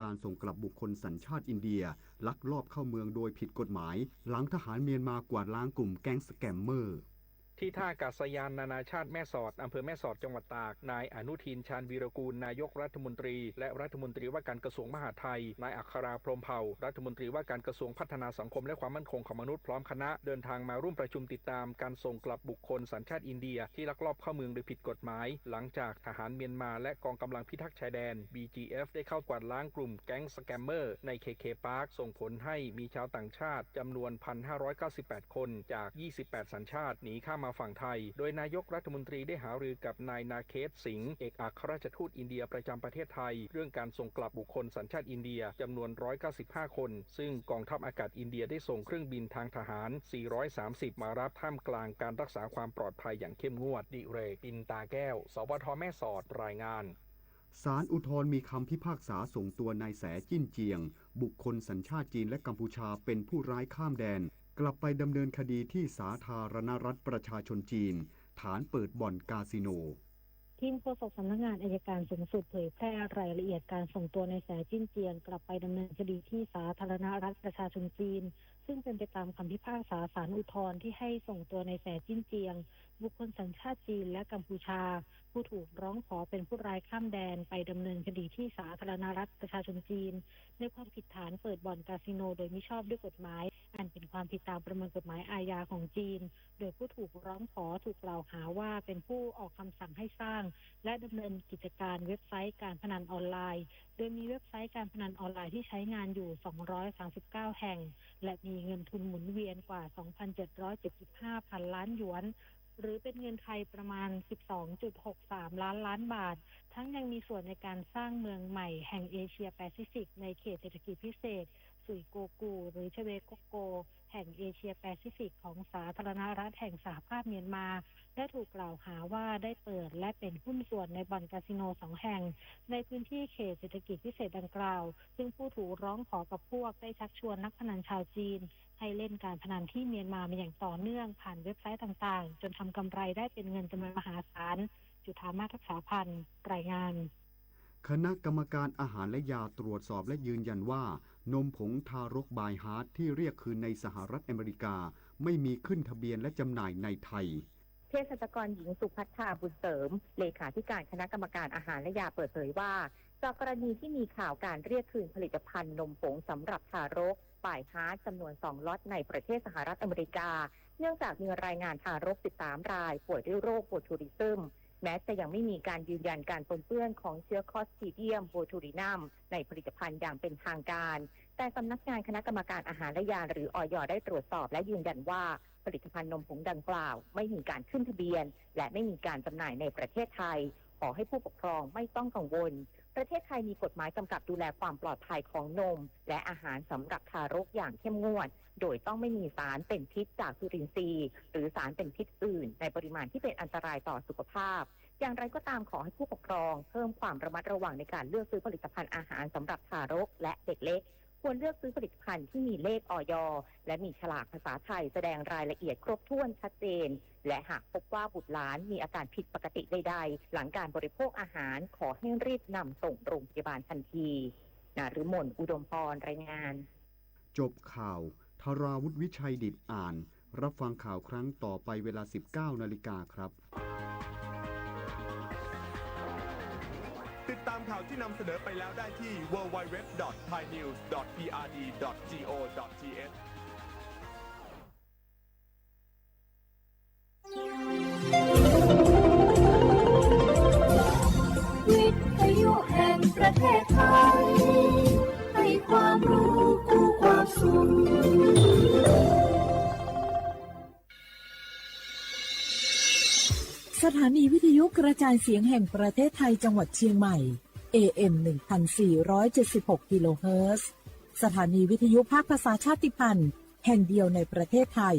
การส่งกลับบุคคลสัญชาติอินเดียลักลอบเข้าเมืองโดยผิดกฎหมาย หลังทหารเมียนมากวาดล้างกลุ่มแก๊งสแกมเมอร์ ที่ท่าอากาศยานนานาชาติแม่สอด อำเภอแม่สอด จังหวัดตาก นายอนุทิน ชาญวีรกูล นายกรัฐมนตรี และรัฐมนตรีว่าการกระทรวงมหาดไทย นายอัครา พรหมเผ่า รัฐมนตรีว่าการกระทรวงพัฒนาสังคมและความมั่นคงของมนุษย์ พร้อมคณะ เดินทางมาร่วมประชุมติดตามการส่งกลับบุคคลสัญชาติอินเดียที่ลักลอบเข้าเมืองโดยผิดกฎหมาย หลังจากทหารเมียนมาและกองกำลังพิทักษ์ชายแดน บีจีเอฟ ได้เข้ากวาดล้างกลุ่มแก๊งสแกมเมอร์ในเคเคปาร์ค ส่งผลให้มีชาวต่างชาติจำนวน พันห้าร้อยเก้าสิบแปด คนจาก ยี่สิบแปด สัญชาติ หนีข้ามมาฝั่งไทย โดยนายกรัฐมนตรีได้หารือกับนายนาเคส สิงห์ เอกอัครราชทูตอินเดียประจำประเทศไทย เรื่องการส่งกลับบุคคลสัญชาติอินเดียจำนวน ร้อยเก้าสิบห้า คน ซึ่งกองทัพอากาศอินเดียได้ส่งเครื่องบินทางทหาร สี่ร้อยสามสิบ มารับ ท่ามกลางการรักษาความปลอดภัยอย่างเข้มงวด ดิเรก ปินตาแก้ว สวท แม่สอด รายงาน ศาลอุทธรณ์มีคำพิพากษาส่งตัวนายแสจิ้นเจียง บุคคลสัญชาติจีนและกัมพูชาเป็นผู้ร้ายข้ามแดน กลับไปดำเนินคดีที่สาธารณรัฐประชาชนจีน ฐานเปิดบ่อนคาสิโน ทีมโฆษกสำนักงานอัยการสูงสุดเผยแพร่รายละเอียดการส่งตัวนายแสจิ้นเจียงกลับไปดำเนินคดีที่สาธารณรัฐประชาชนจีน ซึ่งเป็นไปตามคำพิพากษาศาลอุทธรณ์ที่ให้ส่งตัวนายแสจิ้นเจียง บุคคลสัญชาติจีนและกัมพูชา ผู้ถูกร้องขอเป็นผู้ร้ายข้ามแดนไปดำเนินคดีที่สาธารณรัฐประชาชนจีน ในความผิดฐานเปิดบ่อนคาสิโนโดยมิชอบด้วยกฎหมาย อันเป็นความผิดตามประมวลกฎหมายอาญาของจีน โดยผู้ถูกร้องขอถูกกล่าวหาว่าเป็นผู้ออกคำสั่งให้สร้าง และดำเนินกิจการเว็บไซต์การพนันออนไลน์ โดยมีเว็บไซต์การพนันออนไลน์ที่ใช้งานอยู่ สองร้อยสามสิบเก้า แห่ง และมีเงินทุนหมุนเวียนกว่า สองพันเจ็ดร้อยเจ็ดสิบห้า พันล้านหยวน หรือเป็นเงินไทยประมาณ สิบสองจุดหกสาม ล้านล้านบาท ทั้งยังมีส่วนในการสร้างเมืองใหม่แห่งเอเชียแปซิฟิกในเขตเศรษฐกิจพิเศษ สุยโกกู หรือชเวโกโก แห่งเอเชียแปซิฟิกของสาธารณรัฐแห่งสหภาพเมียนมา และถูกกล่าวหาว่าได้เปิดและเป็นหุ้นส่วนในบ่อนคาสิโนสองแห่ง ในพื้นที่เขตเศรษฐกิจพิเศษดังกล่าว ซึ่งผู้ถูกร้องขอกับพวกได้ชักชวนนักพนันชาวจีน ให้เล่นการพนันที่เมียนมามาอย่างต่อเนื่องผ่านเว็บไซต์ต่างๆ จนทำกำไรได้เป็นเงินจำนวนมหาศาล จุฑามาศ รักษาพันธ์ รายงาน คณะกรรมการอาหารและยาตรวจสอบและยืนยันว่า นมผงทารกบายฮาร์ทที่เรียกคืนในสหรัฐอเมริกา ไม่มีขึ้นทะเบียนและจำหน่ายในไทย เภสัชกรหญิงสุภัทรา บุญเสริม เลขาธิการคณะกรรมการอาหารและยาเปิดเผยว่า จากกรณีที่มีข่าวการเรียกคืนผลิตภัณฑ์นมผงสำหรับทารกบายฮาร์ทจำนวนสองล็อตในประเทศสหรัฐอเมริกา เนื่องจากมีรายงานทารกสิบสามรายป่วยด้วยโรคโบทูริซึม แม้จะยังไม่มีการยืนยันการปนเปื้อนของเชื้อคลอสตรีเดียมโบทูรินัมในผลิตภัณฑ์อย่างเป็นทางการ แต่สำนักงานคณะกรรมการอาหารและยาหรือ อย ได้ตรวจสอบและยืนยันว่า ผลิตภัณฑ์นมผงดังกล่าวไม่มีการขึ้นทะเบียน และไม่มีการจำหน่ายในประเทศไทย ขอให้ผู้ปกครองไม่ต้องกังวล ประเทศไทยมีกฎหมายกำกับดูแลความปลอดภัยของนม และอาหารสำหรับทารกอย่างเข้มงวด โดยต้องไม่มีสารเป็นพิษจากจุลินทรีย์ หรือสารเป็นพิษอื่น ในปริมาณที่เป็นอันตรายต่อสุขภาพ อย่างไรก็ตามขอให้ผู้ปกครองเพิ่มความระมัดระวังในการเลือกซื้อผลิตภัณฑ์อาหารสำหรับทารกและเด็กเล็ก ควรเลือกซื้อผลิตภัณฑ์ที่มีเลข อย และมีฉลากภาษาไทยแสดงรายละเอียดครบถ้วนชัดเจน และหากพบว่าบุตรหลานมีอาการผิดปกติใดๆ หลังการบริโภคอาหาร ขอให้รีบนำส่งโรงพยาบาลทันที นฤมล อุดมพร รายงาน จบข่าว ธราวุฒิ วิชัยดิตอ่าน รับฟังข่าวครั้งต่อไปเวลา สิบเก้านาฬิกาครับ ติดตามข่าวที่นำเสนอไปแล้วได้ที่ ดับเบิลยู ดับเบิลยู ดับเบิลยู ดับเบิลยู ดอท ไทยนิวส์ ดอท พีอาร์ดี ดอท จี โอ ดอท ที เอช วิทยุแห่งประเทศไทย ให้ความรู้คู่ความสุข สถานีวิทยุกระจายเสียงแห่งประเทศไทยจังหวัดเชียงใหม่ เอ เอ็ม หนึ่งพันสี่ร้อยเจ็ดสิบหก กิโลเฮิรตซ์ สถานีวิทยุภาคภาษาชาติพันธุ์แห่งเดียวในประเทศไทย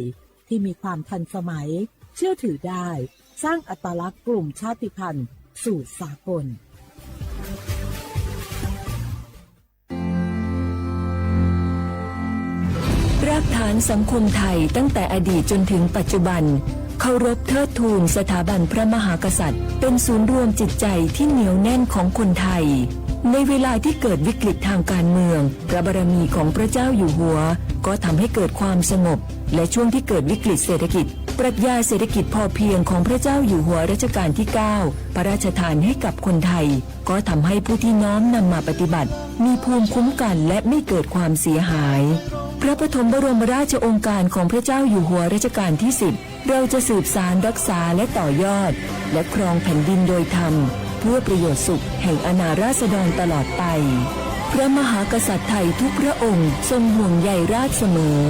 ที่มีความทันสมัย เชื่อถือได้ สร้างอัตลักษณ์กลุ่มชาติพันธุ์สู่สากล รากฐานสังคมไทยตั้งแต่อดีตจนถึงปัจจุบัน เคารพเทิดทูนสถาบันพระมหากษัตริย์ เป็นศูนย์รวมจิตใจที่เหนียวแน่นของคนไทย ในเวลาที่เกิดวิกฤตทางการเมือง พระบารมีของพระเจ้าอยู่หัวก็ทำให้เกิดความสงบ และช่วงที่เกิดวิกฤตเศรษฐกิจ ปรัชญาเศรษฐกิจพอเพียงของพระเจ้าอยู่หัวรัชกาลที่เก้า พระราชทานให้กับคนไทย ก็ทำให้ผู้ที่น้อมนำมาปฏิบัติ มีภูมิคุ้มกันและไม่เกิดความเสียหาย พระปฐมบรมราชโองการของพระเจ้าอยู่หัวรัชกาลที่สิบ เราจะสืบสานรักษาและต่อยอด และครองแผ่นดินโดยธรรม เพื่อประโยชน์สุขแห่งอาณาราษฎรตลอดไป พระมหากษัตริย์ไทยทุกพระองค์ทรงห่วงใยราษฎรเสมอ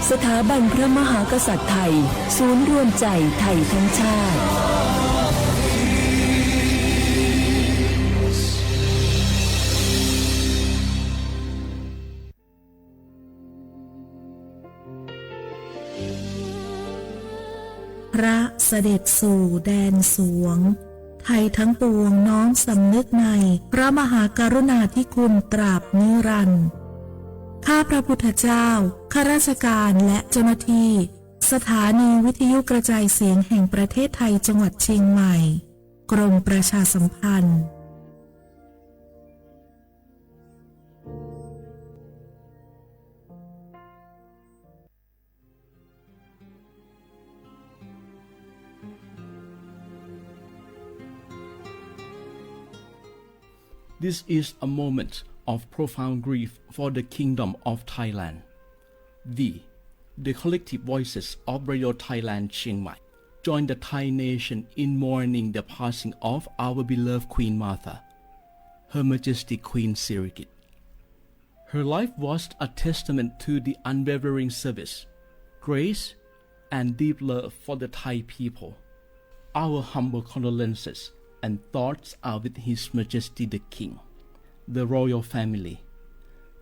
สถาบันพระมหากษัตริย์ไทย ศูนย์รวมใจไทยทั้งชาติ พระเสด็จสู่แดนสวง ไทยทั้งปวงน้อมสำนึกในพระมหากรุณาธิคุณตราบนิรันดร์ ข้าพระพุทธเจ้า ข้าราชการและเจ้าหน้าที่ สถานีวิทยุกระจายเสียงแห่งประเทศไทยจังหวัดเชียงใหม่ กรมประชาสัมพันธ์ This is a moment of profound grief for the Kingdom of Thailand. We, the collective voices of Radio Thailand Chiang Mai, join the Thai nation in mourning the passing of our beloved Queen Mother, Her Majesty Queen Sirikit. Her life was a testament to the unwavering service, grace, and deep love for the Thai people. Our humble condolences and thoughts are with His Majesty the King, the royal family,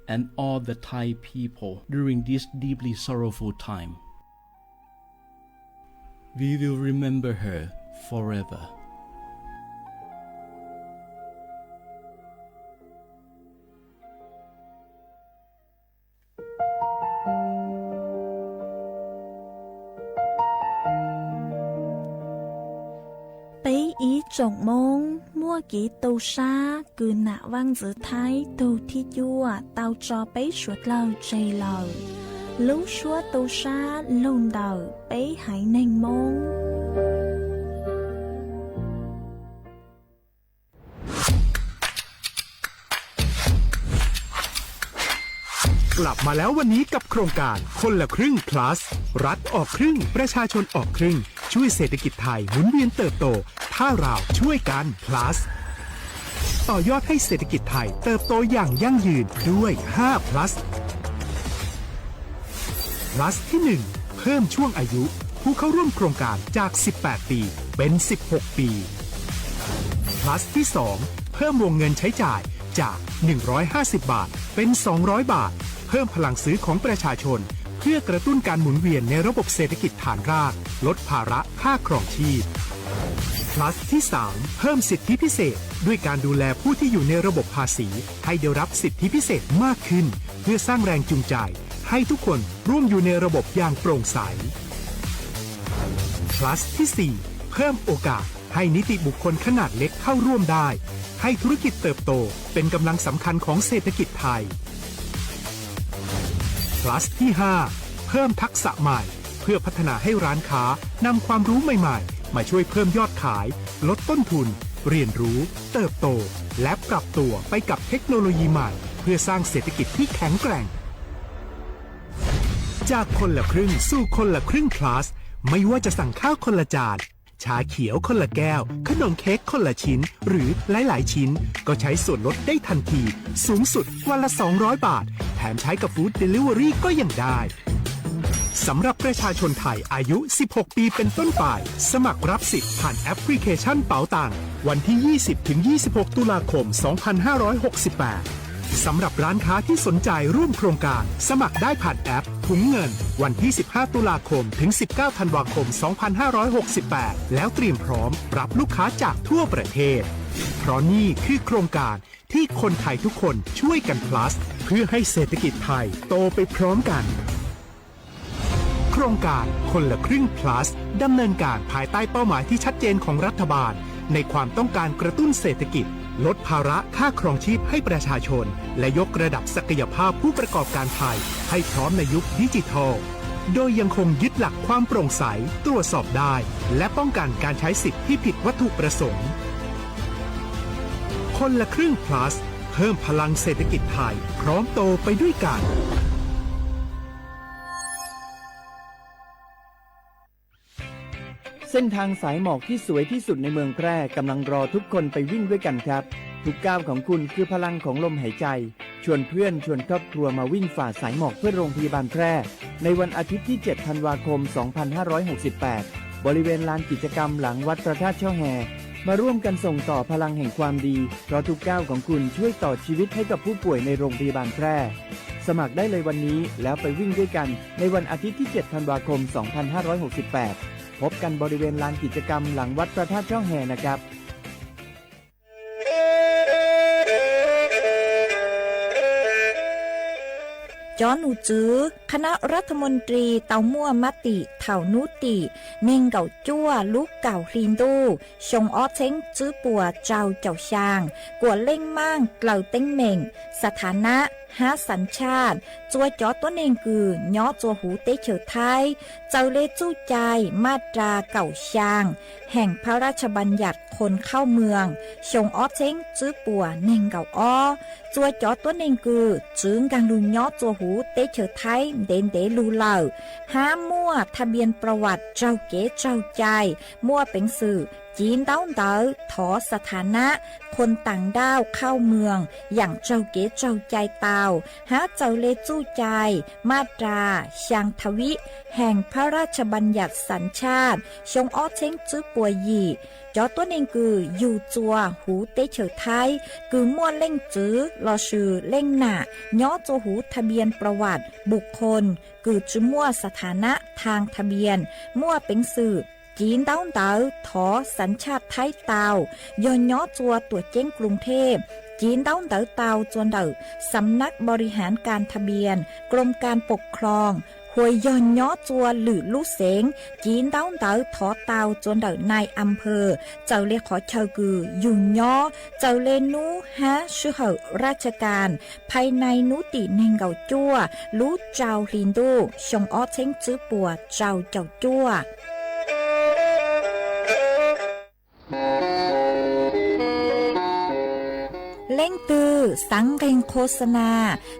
and all the Thai people during this deeply sorrowful time. We will remember her forever. Peb ib tsoom Hmoob muaj kev tu sab kws nam vaj ntxwv Thaib tug thib cuaj tau tso peb suav dlawg tseg lawm. Lub suab tu sab lug ntawm peb haiv neeg Hmoob. กลับมาแล้ววันนี้กับโครงการคนละครึ่ง plus รัฐออกครึ่ง ประชาชนออกครึ่ง ช่วยเศรษฐกิจไทยหมุนเวียนเติบโต ถ้าเราช่วยกัน plus ต่อยอดให้เศรษฐกิจไทยเติบโตอย่างยั่งยืนด้วย ห้า plus plus ที่ หนึ่ง เพิ่มช่วงอายุผู้เข้าร่วมโครงการจาก สิบแปด ปี เป็น สิบหก ปี plus ที่ สอง เพิ่มวงเงินใช้จ่ายจาก หนึ่งร้อยห้าสิบ บาท เป็น สองร้อย บาท เพิ่มพลังซื้อของประชาชน เพื่อกระตุ้นการหมุนเวียนในระบบเศรษฐกิจฐานราก ลดภาระค่าครองชีพ plus ที่ สาม เพิ่มสิทธิพิเศษ ด้วยการดูแลผู้ที่อยู่ในระบบภาษี ให้ได้รับสิทธิพิเศษมากขึ้น เพื่อสร้างแรงจูงใจ ให้ทุกคนร่วมอยู่ในระบบอย่างโปร่งใส plus ที่ สี่ เพิ่มโอกาสให้นิติบุคคลขนาดเล็กเข้าร่วมได้ ให้ธุรกิจเติบโตเป็นกำลังสำคัญของเศรษฐกิจไทย plus ที่ ห้า เพิ่มทักษะใหม่ เพื่อพัฒนาให้ร้านค้านำความรู้ใหม่ๆ มาช่วยเพิ่มยอดขาย ลดต้นทุน เรียนรู้ เติบโต และปรับตัวไปกับเทคโนโลยีใหม่ เพื่อสร้างเศรษฐกิจที่แข็งแกร่ง จากคนละครึ่งสู่คนละครึ่ง plus ไม่ว่าจะสั่งข้าวคนละจาน ชาเขียวคนละแก้ว ขนมเค้กคนละชิ้น หรือหลายๆ ชิ้น ก็ใช้ส่วนลดได้ทันที สูงสุดวันละ สองร้อย บาท แถมใช้กับ Food Delivery ก็ยังได้ สำหรับประชาชนไทยอายุ สิบหก ปีเป็นต้นไป สมัครรับสิทธิ์ผ่านแอปพลิเคชันเป๋าตัง วันที่ ยี่สิบ ถึง ยี่สิบหก ตุลาคม สองพันห้าร้อยหกสิบแปด สำหรับร้านค้าที่สนใจร่วมโครงการ สมัครได้ผ่านแอปถุงเงิน วันที่ สิบห้า ตุลาคม ถึง สิบเก้า ธันวาคม สองพันห้าร้อยหกสิบแปด แล้วเตรียมพร้อมรับลูกค้าจากทั่วประเทศ เพราะนี่คือโครงการที่คนไทยทุกคนช่วยกัน plus เพื่อให้เศรษฐกิจไทยโตไปพร้อมกัน โครงการคนละครึ่ง plus ดำเนินการภายใต้เป้าหมายที่ชัดเจนของรัฐบาล ในความต้องการกระตุ้นเศรษฐกิจ ลดภาระค่าครองชีพให้ประชาชน และยกระดับศักยภาพผู้ประกอบการไทยให้พร้อมในยุคดิจิทัล โดยยังคงยึดหลักความโปร่งใส ตรวจสอบได้ และป้องกันการใช้สิทธิ์ที่ผิดวัตถุประสงค์ คนละครึ่ง Plus เพิ่มพลังเศรษฐกิจไทย พร้อมโตไปด้วยกัน เส้นทางสายหมอกที่สวยที่สุดในเมืองแพร่กำลังรอทุกคนไปวิ่งด้วยกันครับ ทุกก้าวของคุณคือพลังของลมหายใจ ชวนเพื่อนชวนครอบครัวมาวิ่งฝ่าสายหมอกเพื่อโรงพยาบาลแพร่ ในวันอาทิตย์ที่ เจ็ด ธันวาคม สองพันห้าร้อยหกสิบแปด บริเวณลานกิจกรรมหลังวัดพระธาตุช่อแฮ มาร่วมกันส่งต่อพลังแห่งความดี เพราะทุกก้าวของคุณช่วยต่อชีวิตให้กับผู้ป่วยในโรงพยาบาลแพร่ สมัครได้เลยวันนี้แล้วไปวิ่งด้วยกัน ในวันอาทิตย์ที่ เจ็ด ธันวาคม สองพันห้าร้อยหกสิบแปด พบกันบริเวณลานกิจกรรมหลังวัดพระธาตุช่อแฮนะครับ Cov num tswv คณะรัฐมนตรี tau muaj mab tim thaum nub tim neeg nkaum cuaj lub kaum hli ntuj xyoo ob txheeb tswb puas rau caum xyaa kuas leej maaj dlaws teeb meem, สถานะ hab สัญชาติ txua cov tuab neeg kws nyob txua huv teb chaws Thaib, txaws le txuj cai maj ras kaum xyaa แห่งพระราชบัญญัติคนเข้าเมือง xyoo ob txheeb tswb puas neeg nkaum ob, txua cov tuab neeg kws txwv nkaag lug nyob txua huv teb chaws Thaib ntev ntev lug lawm, hab muaj ทะเบียนประวัติ raug kev raug cai, muaj peev xwm civ ntaub ntawv thov สถานะ คนต่างด้าวเข้าเมือง yaam raug kev raug cai tau, hab txaws le txuj cai maj ras xyaa ทวี แห่งพระราชบัญญัติสัญชาติ xyoo ob txheeb tswb puas yim. Cov tuab neeg kws yug txua huv teb chaws Thaib kws muaj leej txwv lossis leej nam nyob txua huv ทะเบียนประวัติบุคคล kws tsi muaj สถานะทางทะเบียน muaj peev xwm civ ntaub ntawv thov สัญชาติ Thaib tau, yog nyob txua tuam ceeb กรุงเทพ civ ntaub ntawv tau txua ntawm สำนักบริหารการทะเบียน กรมการปกครอง hua yog nyob txua lwm lub xeev, civ ntaub ntawv thov tau txua ntawm นายอำเภอ txawm le qhov chaw kws yug nyob, txawm le nub hab sij hawm ราชการ ภายใน nub tim neeg nkaum cuaj lub rau hli ntuj xyoo ob txheeb tswb puas rau caum cuaj. Leej twg xaav nqeeg โฆษณา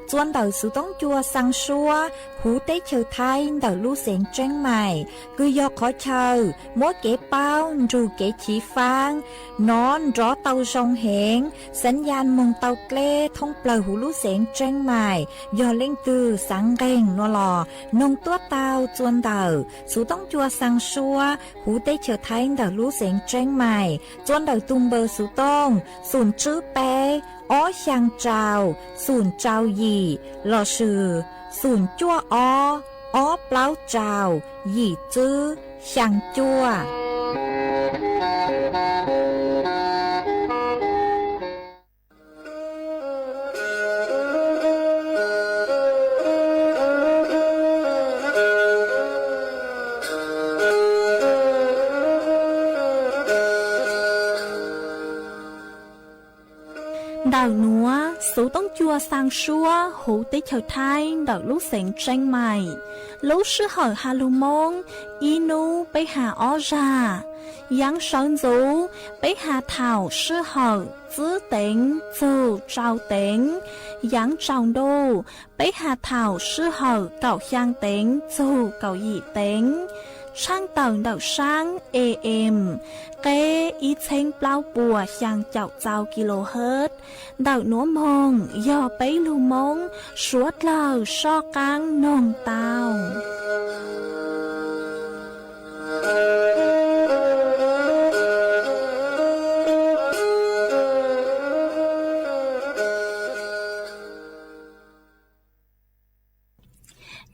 txua ntawm xuv toob cua xaa suab huv teb chaws Thaib ntawm lub xeev Tseeb Mais, kws yog qhov chaw muab kev paub nrug kev chiv faab, nov nrov tau zoo heev, สัญญาณ moog tau dleb thoob plawg huv lub xeev Tseeb Mais. Yog leej twg xaav nqeeg nua los noog tuaj tau txua ntawm xuv toob cua xaa suab huv teb chaws Thaib ntawm lub xeev Tseeb Mais, txua ntawm tug npawb xuv tooj xoom tswb peb ob xyaa rau xoom rau yim lossis xoom cuaj ob ob plaub rau yim tswb xyaa cuaj. Ntawm nuav xuv toob cua xaa suab huv teb chaws Thaib ntawm lub xeev Tseeb Mais, lub sij hawm has lug Moob ib nub peb has ob zag. Yaav sawv ntxuv peb has thaum sij hawm txwb teev txug tsau teev. Yaav tsaus ntuj peb has thaum sij hawm kaum xyaa teev txug kaum yim teev. Tshaaj tawm ntawm saab A M qeb ib txheeb plaub puas xyaa caum txau kilohertz. Ntawm nuav moog yog peb lug Moob suav dlawg soj qaab noog tau.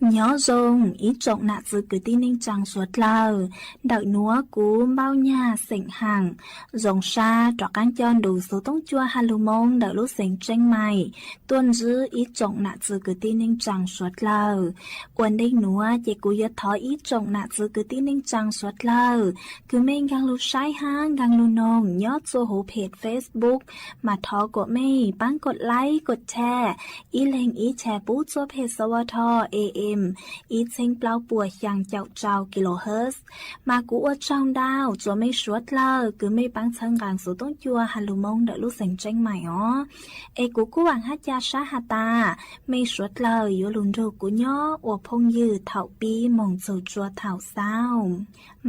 Nyob zoo ib tsoom nam txiv kwv tij neej tsaa suav dlawg, ntawm nuav kuv Npauj Nyag xeem Haam zoo sab rov qaab coj nrug xuv toob cua ha lug moo ntawm lub xeev Tseeb Maim tuaj ntsib ib tsoom nam txiv kwv tij neej tsaa suav dlawg. Ua ntej nuav ces kuv yuav thov ib tsoom nam txiv kwv tij neej tsaa suav dlawg kws mej nkaag lug saib hab nkaag lug noog nyob txhua huv phem Facebook mas thov kuas mej paab koj like koj share ib leeg ib chais pub txhua phem xa va tho AM ib txheeb plaub puas xyaa caum rau kilohertz. Mas kuv ua tsaug ntau txug mej suav dlawg kws mej paab txhawb nqaa xuv toob cua ha lug moo ntawm lub xeev Tseeb Maim os. Es kuv kuj vaam hab ca sab has tas mej suav dlawg yuav lug nrug kuv nyob ua phooj ywg thaum pib moog txug tsua thaum xaus.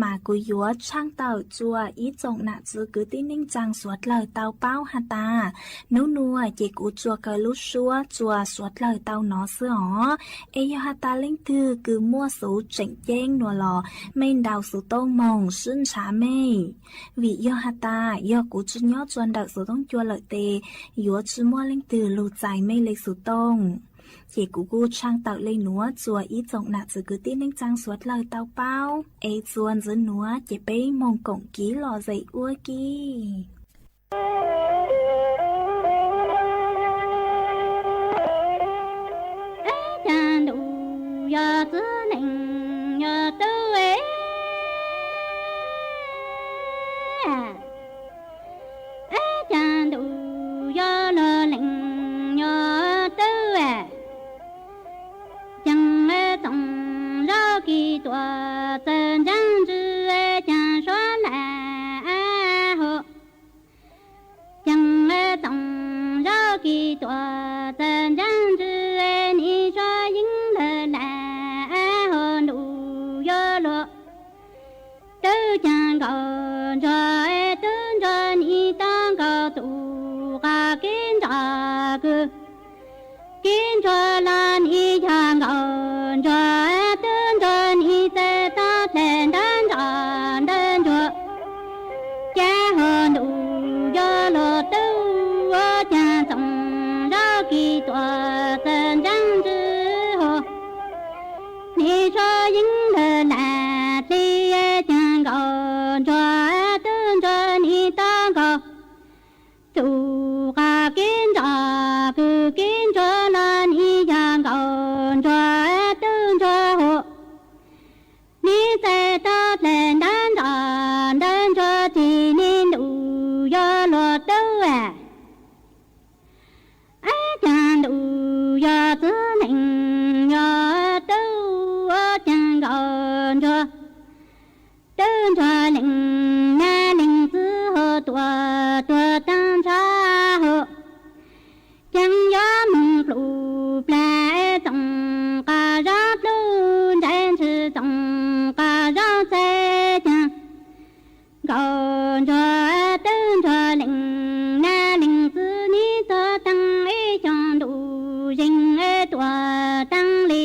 Mas kuv yuav tshaaj tawm tsua ib tsoom nam txiv kwv tij neej tsaa suav dlawg tau paub has tas, nub nuav ces kuv tsua kaw lub suab tsua suav dlawg tau nov xwb os. Es yog has tas leej twg kws muaj xuv tseem ceeb nuav los mej ntaus xuv tooj moog sib ntshav mej, vim yog has tas yog kuv tsi nyob tsua ntawm xuv toob cua lawm tes yuav tsi muaj leej twg lug txais mej le xuv tooj. Ces kuv kuj tshaaj tawm le nuav tsua ib tsoom nam txiv kwv tij neej tsaa suav dlawg tau paub. Es tsua ntxiv nuav ces peb moog koom kiv lom zem ua ke. Caag ntuj yog txiv neej yog tub, caag ntuj yog luag leej yog tub, caag txoov zaj kis tuam txawg ntseeg ntsws, caag suab lam hum. Caag txoov zaj kis tuam txawg ntseeg ntsws, nim suab yeeb lawg lam hum ntuj yuav luag. Tub caag nkaus ntsuag, tub ntsuag nim tau nkaus tug qas kev ntsoj kws kev ntsuag los nim yog nkaus ntsuag, tub ntsuag nim txawm tau dlaim nrab ntsoj nrab ntsuag. Caag hum ntuj yuav luag tub, caag txoov zaj kis tuam txawg ntseeg ntsws hum. Nim suab yeeb lawg lam dlig, caag nkaus ntsuag, tub ntsuag nim tau nkaus tug qas kev ntsoj kws kev ntsuag los nim yog nkaus ntsuag, tub ntsuag hum. Nim txawm tau dlaim nrab ntsoj nrab ntsuag, nim ntuj yuav luag tub. Caag ntuj yog txiv neej yog tub, caag nkaus ntsuag, tub ntsuag leej nab leej txiv hum, tuam tuag taag ntshav hum. Caag yuav moog pluj plag txoov qas zab pluj, ntsais ntshis txoov qas zab txhais. Caag nkaus ntsuag, tub ntsuag leej nab leej txiv, nim tuag taag ib xyoos ntuj zeeg, tuam taag li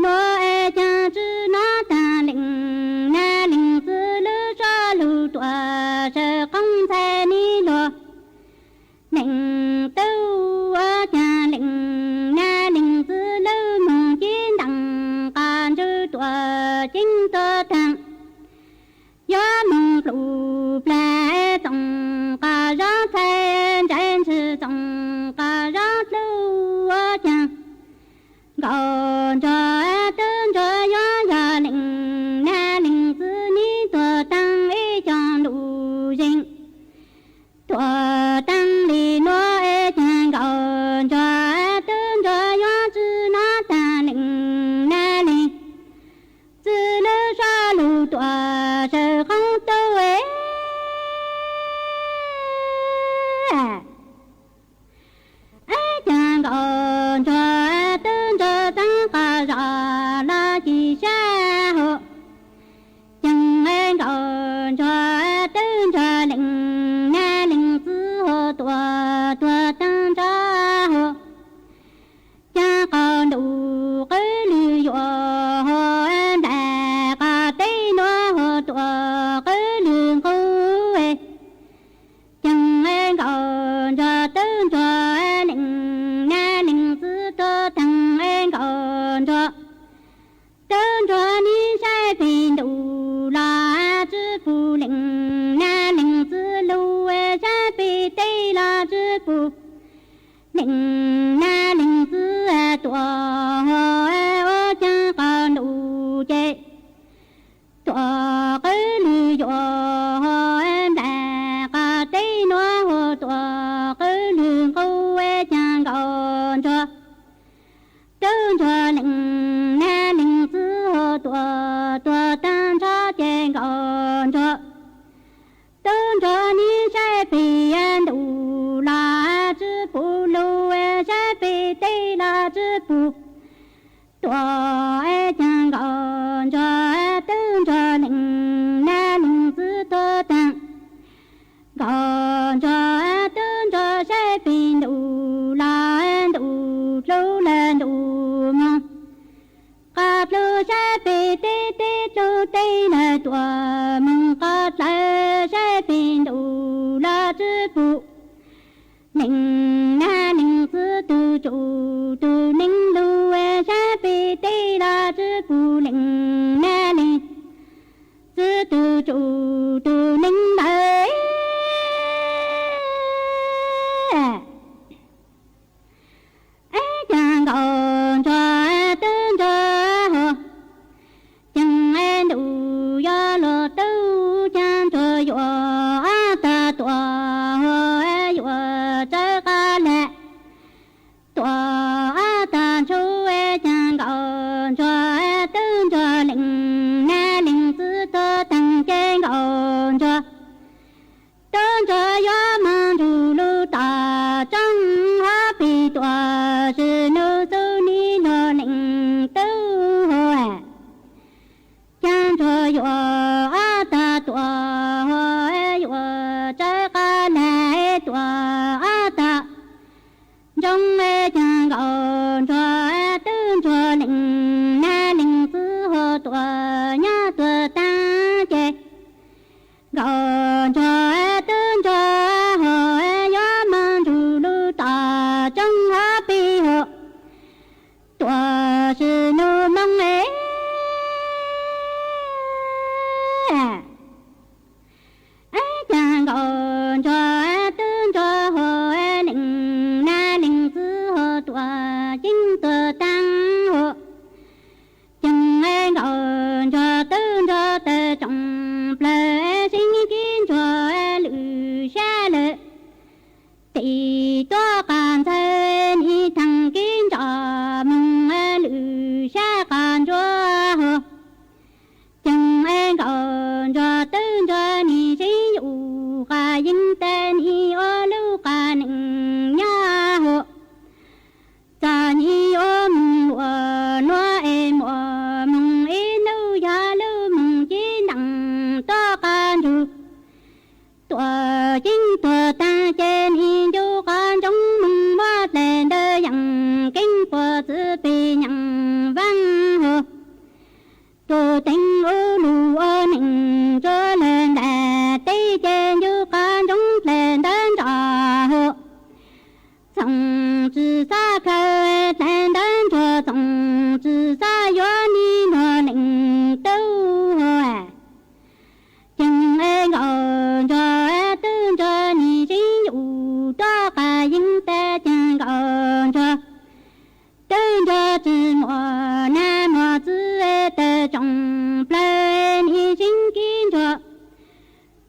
nuav. Caag tsi nov taag leej nab leej txiv lub suab lug tuam sawv qoob ntxhais, nim luag neej tub. Caag leej nab leej txiv lub moog cev ntaag qas ntsws, tuam ceeb tuam taag. Yuav moog pluj plag txoov qas zab txhais, ntsais ntshis txoov qas zab pluj. Caag nkaus ntsuag, tub ntsuag yuav yog leej nab leej txiv, nim tuag taag ib xyoos ntuj zeeg, tuam taag li nuav. Caag nkaus ntsuag, tub ntsuag yuav tsi nov taag leej nab leej txiv lub suab lug tuam sawv qoob tub. Caag nkaus ntsuag, tub ntsuag txeev qas zog los ci sab hum. Caag nkaus ntsuag, tub ntsuag leej nab leej txiv hum, tuam tuag taag ntshav hum. Caag qaum ntuj qwv lwg yuam hum, nplaim qas teb nuav hum, tuam qwv lwg nqug. Caag nkaus ntsuag, tub ntsuag leej nab leej txiv tuam taag nkaus ntsuag. Tub ntsuag nim saib pem ntuj los tsi pum leej, na leej txiv lug saib pem teb los tsi pum leej, na leej txiv tuam ua caag qhov ntuj ces tuam qwb lwg yuam, nplaim qhov teb nuav hu tuam qwb lwg nqub, caag nkaus ntsuag. Tub ntsuag leej, na leej txiv hu tuam, tuam taag nrho ces nkaus ntsuag. Tub ntsuag nim saib pem ntuj los tsi pum lug, saib pem teb los tsi pum tuam, caag nkaus ntsuag. Tub ntsuag leej, na leej txiv tuam taag nkaus ntsuag. Tub ntsuag saib pem ntuj los ntuj dlub lawm ntuj moog, qhov dlub saib pem teb, teb dlub teb lawm tuam moog, qhov dlawb saib pem ntuj los tsi pum leej, na leej txiv tug tsum tug neeb lug, saib pem teb los tsi pum leej, na leej txiv tug tsum tug neeb lawm. Caag nkaus ntsuag, tub ntsuag hu, caag ntuj yuav luag tub, caag ntsuag yuam ob tag tuam, yuam tsawv qab lag tuam ob tag ntsub. Caag nkaus ntsuag, tub ntsuag leej, na leej txiv tuam taag ces nkaus ntsuag. Tub ntsuag yuav moog nrug lug tom tsob hov pes tuam, sim nub xub nim luag leej tub hu, caag ntsuag yuam ob tag tuam, yuam tsawv qab lag tuam ob tag ntsoov. Caag nkaus ntsuag, tub ntsuag leej, na leej txiv hu tuam, nyob tuam taag ces nkaus ntsuag. Tub ntsuag hu, yuav moog nrug lug tom tsob hov pes hu tuam, sim nub moog es. Caag nkaus ntsuag, tub ntsuag hu, leej na leej txiv hu tuam, ceeb tuam taag hu. Caag nkaus ntsuag, tub ntsuag tawg tsoom plawg, seev kib ntsuag lwm sab lawm. Tim tuab qas ntxawg nim thaam kib ntsos moog, lwm sab qas ntsuag hu. Caag nkaus ntsuag, tub ntsuag nim seev yus qas yeeb, tes nim ua lub qas neeg nyob hu. Txom nyem ua moog ua nuav es muaj moog ib nub, yog lub moog cib ntees tuab qas ntsug. Tuam ceeb tuam taag ces nim ncu qhov ntsoov moog, muab dlaim ntawd yeem keeb puag txwv pes nyeem vaab hu. Tug teev ub lug ua neej tsuav lawm nplaim teb ces ncu qhov ntsoov dlaim ntawd ntsos hu. Txoom tsi xav khaws dlaim ntawd ntsuag, txoom tsi xav yuav nim luag leej tub hu. Caag nkaus ntsuag, tub ntsuag nim seev yus tuab qas yeeb, tes caag nkaus ntsuag, tub ntsuag tsi muaj nab muaj txiv, tawg tsoom plawg nim seev kib ntsuag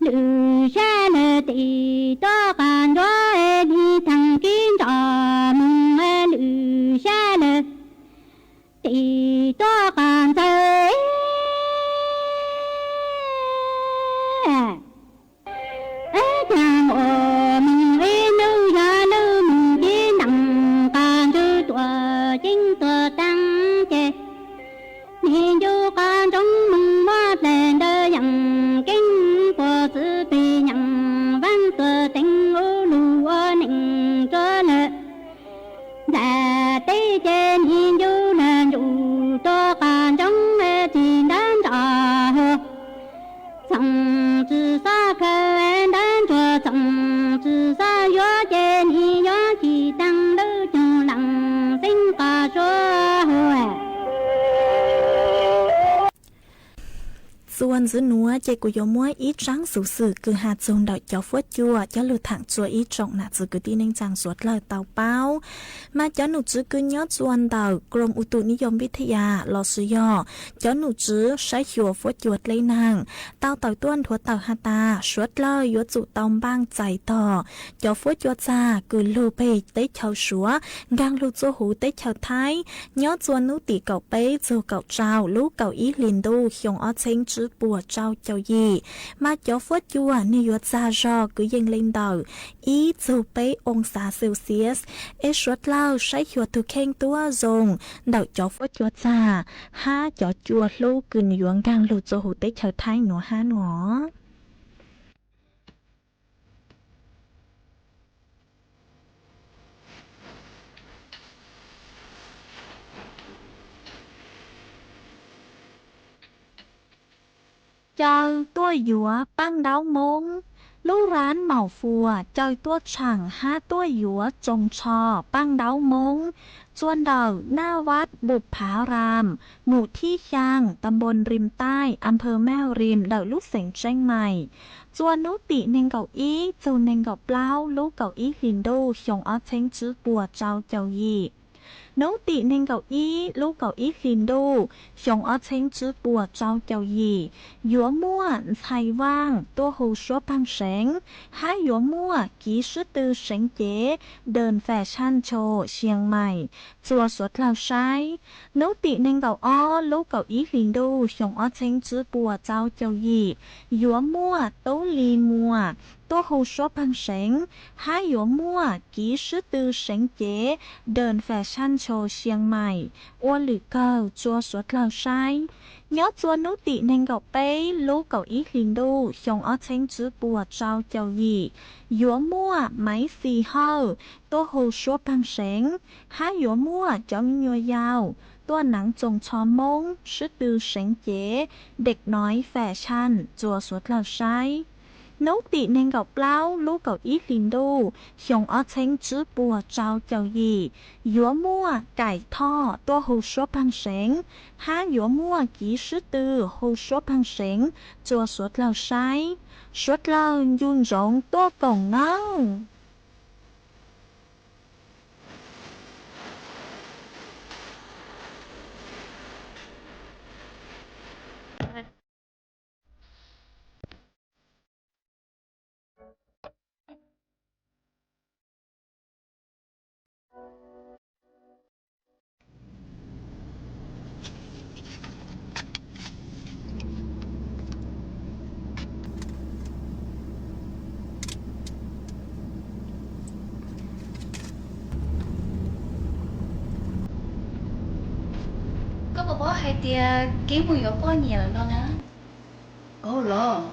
lwm sab lawm. Tim tuab qas ntsuag nim thaam kib ntsos moog lwm sab lawm. Tim tuab qas ntxawg caag ua moog ib nub, yog lub moog cib ntees qas ntsug. Tuam ceeb tuam taag ces nim ncu qhov ntsoov moog, muab dlaim ntawd yeem keeb puag txwv pes nyeem vaab. Tuam teev ub lug ua neej tsuav lawm nplaim teb ces nim ncu lawm ntsuj tuab qas ntsoov, tsi ntaab ntsos hu. Txoom tsi xav khaws ntaab ntsuag, txoom tsi xav yuav ces nim yuav ci taag lub coog leej xeeb qas suav hu. Ntxiv nuav ces kuv yuav muab ib tsaab xuv xwm kws has txug ntawm cov fuab cua coj lug thaam txug ib tsoom nam txiv kwv tij neej tsaa suav dlawg tau paub. Mas cov nom tswv kws nyob txug ntawm Grom Utu Niyom Vithaya lossis yog cov nom tswv saib xyuas fuab cua dleb naag tau tawm tuaj nthuav tawm has tas suav dlawg yuav tsum tau npaaj txais tog cov fuab cua txag kws lug peg teb chaws Suav nkaag lug txua huv teb chaws Thaib nyob txug nub tim kaum peb txug kaum rau lub kaum ib hlis ntuj xyoo ob txheeb tswb puas rau caum yim. Mas cov fuab cua nwg yuav txag zog kwv yees le ntawm ib txug peb oo xav Celsius, es suav dlawg saib xyuas tug kheej tuab zoo ntawm cov fuab cua txag hab cov cua hlub kws nwg yuav nkaag lug txua huv teb chaws Thaib nuav hab nuav. Caw tuaj yuav paaj ntaub Moob. Lub raav maum fuas caw tuaj tshaam hab tuaj yuav tsoos tsho paaj ntaub Moob txua ntawm Naj Vaj Pum Phav Raam, Mum Thib Xyaa, Tam Npoos Rim Taij, Am Phawv Maj Rim ntawm lub xeev Tseeb Mais, txua nub tim neeg nkaum ib txug neeg nkaum plaub lub kaum ib hlis ntuj xyoo ob txheeb tswb puas rau caum yim. Nub tim neeg nkaum ib lub kaum ib hlis ntuj xyoo ob txheeb tswb puas rau caum yim, yuav muaj Ntxhais Vaaj tuaj hu suab phaaj seev, hab yuav muaj Kiv Swb Tw Seev Cev Dee Fashion Show Siang Mais txua suav dlawg saib. Nub tim neeg nkaum ob lub kaum ib hlis ntuj xyoo ob txheeb tswb puas rau caum yim, yuav muaj Tub Lis Muas tuaj hu suab phaaj seev, hab yuav muaj Kiv Swb Tw Seev Cev Dee Fashion Show Siang Mais ua lwm kawg txua suav dlawg saib. Nyob txua nub tim neeg nkaum peb lub kaum ib hlis ntuj xyoo ob txheeb tswb puas rau caum yim, yuav muaj Maiv Xis Hawj tuaj hu suab phaaj seev, hab yuav muaj cov me nyuam yaus tuaj naav tsoos tsho Moob Swb Tw Seev Cev Dej Noiv Fashion txua suav dlawg saib. Nub tim neeg nkaum plaub lub kaum ib hlis ntuj xyoo ob txheeb tswb puas rau caum yim, yuav muaj Kaim Thoj tuaj hu suab phaaj seev, hab yuav muaj Kiv Swb Tw hu suab phaaj seev txua suav dlawg saib. Suav dlawg ncu ntsoov tuaj koom nawb. Koj puas paub hais tias Kib mus yuav poj niam lawm no na? Ua los.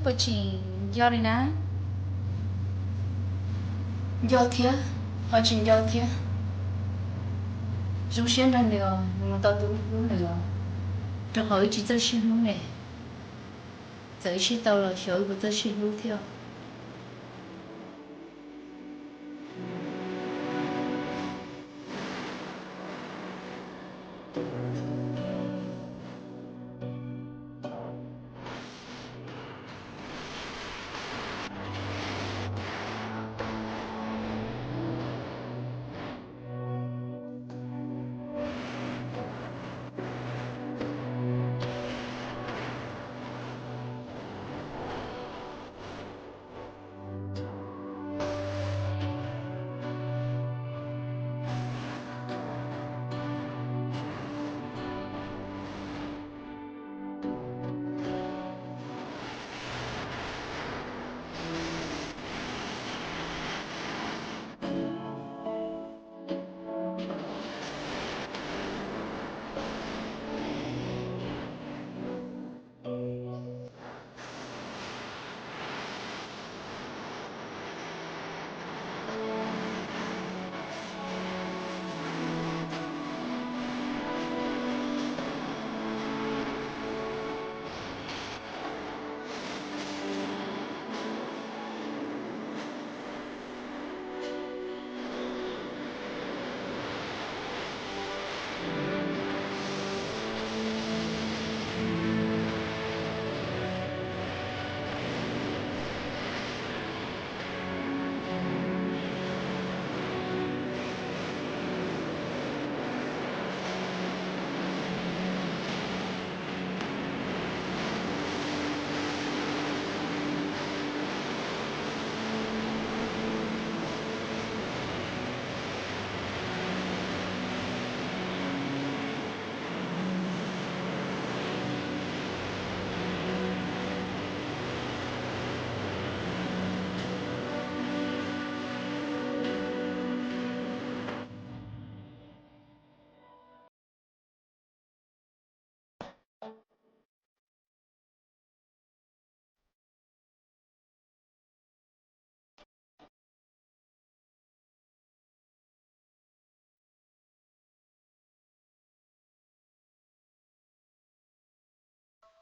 Tsis nco li na. Nco thiab, ho tsis nco thiab. Zoo siab nrog nws os, nws mus tau tus hlub nws os. Rau qhov wb tsis txawj sib hlub ne. Txawm wb sib tau los xyov wb puas txawj sib hlub thiab.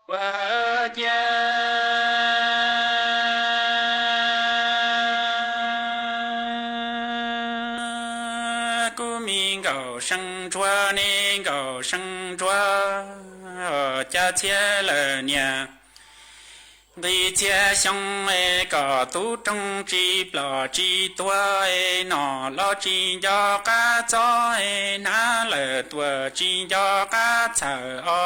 Ua ciav kuv me nkauj seej ntsuag ne, nkauj seej ntsuag, cas txhiaj lawm niam. Nqis txhiaj xyoo es kom tub roog tsis plom tsis tuag es, nom los tsis nco qab txob es, hnav lawm tuam tsis nco qab txhawm os.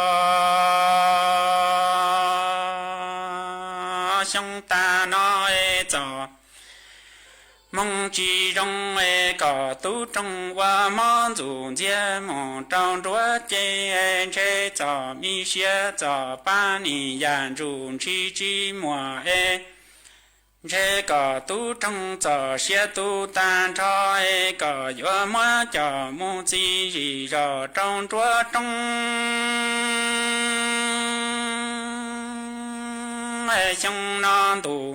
Xyoo tag no es txom hmoo tsis zoo es, kom tub roog ua mob ntxuv ntxiag mus rau nruab cev es, ntshe txom mi siab txom pab nim yam ntsuj ntshis tsis muaj es, ntshe kom tub roog txom siab tu tag nrho es, kom yuav muab coj mus txiv zim zos rau nruab roob es. Xyoo no ntuj